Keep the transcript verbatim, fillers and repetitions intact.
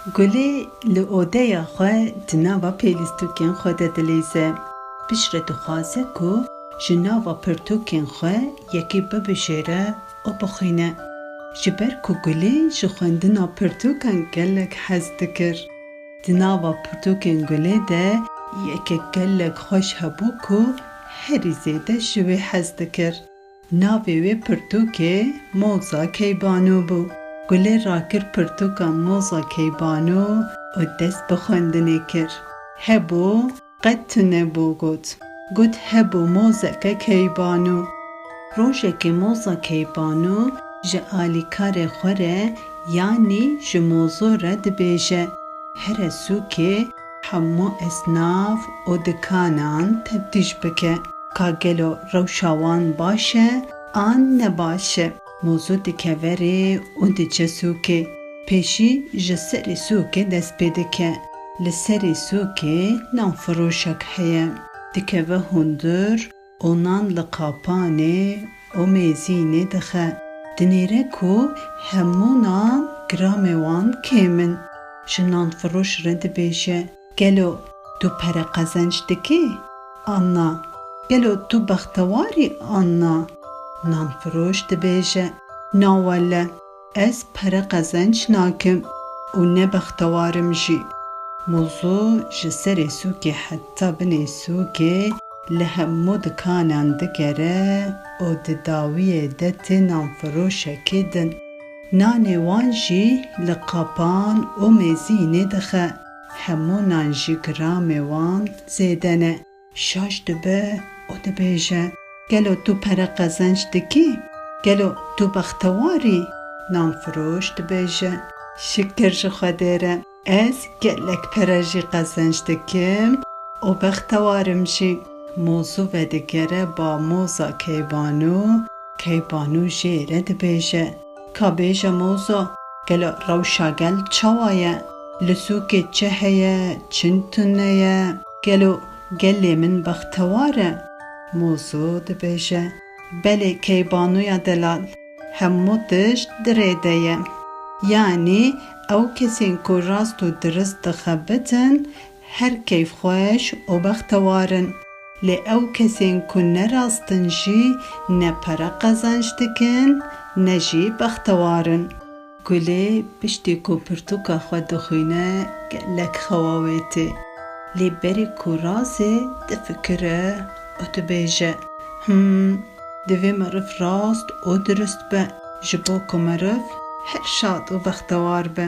Gulê li odeya xwe di nava pêlîstokên xwe de dilîze. Piştre dixwaze ku ji nava pirtûkên xwe yekî bibijêre û bixwîne. Ji ber ku Gulê ji xwendina pirtûkan gelek hez dikir. Di nava pirtûkên Gulê de yekek gelek xweş hebû ku herî zêde ji wê hez dikir. Navê wê pirtûkê Moza Keybanû bû. Gulê rakir pirtûka Moza Keybanû û dest bi xwendinê kir. Hebû, qet tune bû got. Got, hebû mozeke keybanû. Rojekê Moza Keybanû ji alîkarê xwe re, yanî ji Mozo re dibêje, here sûkê hemû esnaf û dikanan teftîş bike, ka gelo rewşa wan baş e an ne baş e. Mozo dikeve rê û diçe sûkê. Pêşî ji serê sûkê dest pê dike. Li serê sûkê nanfiroşek heye. Dikeve hundir û nan li qapanê û mêzînê dixe. Dinêre ku hemû nan gramê wan kêm in. Ji nanfiroş re dibêje, gelo tu pere qezenc dikî an na? Gelo tu bextewar î an na? Nanfiroş dibêje, na wele, ez pere qezenc nakim û ne bextewar im jî. Mozo ji serê sûkê heta binê sûkê li hemû dikanan digere û di dawiyê de tê nanfiroşekê din. Nanê wan jî li qapan û mêzînê dixe. Hemû nan jî gramê wan zêde ne. Şaş dibe û dibêje, gelo tu pere qezenc dikî? Gelo tu bextewar î? Nanfiroş dibêje, şikir ji Xwedê re, ez gelek pere jî qezenc dikim û bextewar im jî. Mozo vedigere ba Moza Keybanû, Keybanû jê re dibêje, ka bêje Mozo, gelo rewşa gel çawa ye? Li sûkê çi heye, çi tune ye? Gelo gelê min bextewar e? Mozo dibêje, belê Keybanûya delal, hemû tişt di rê de ye. Yanî ew kesên ku rast û dirist dixebitin, her keyfxweş û bextewar in. Lê ew kesên ku ne rast in jî ne pere qezenc dikin, ne jî bextewar in. Gulê piştî ku pirtûka xwe dixwîne, gelek xewa wê tê. Lê berê ku razê difikire û dibêje, him, divê meriv rast û dirist be, ji bo ku meriv her şad û bextewar be.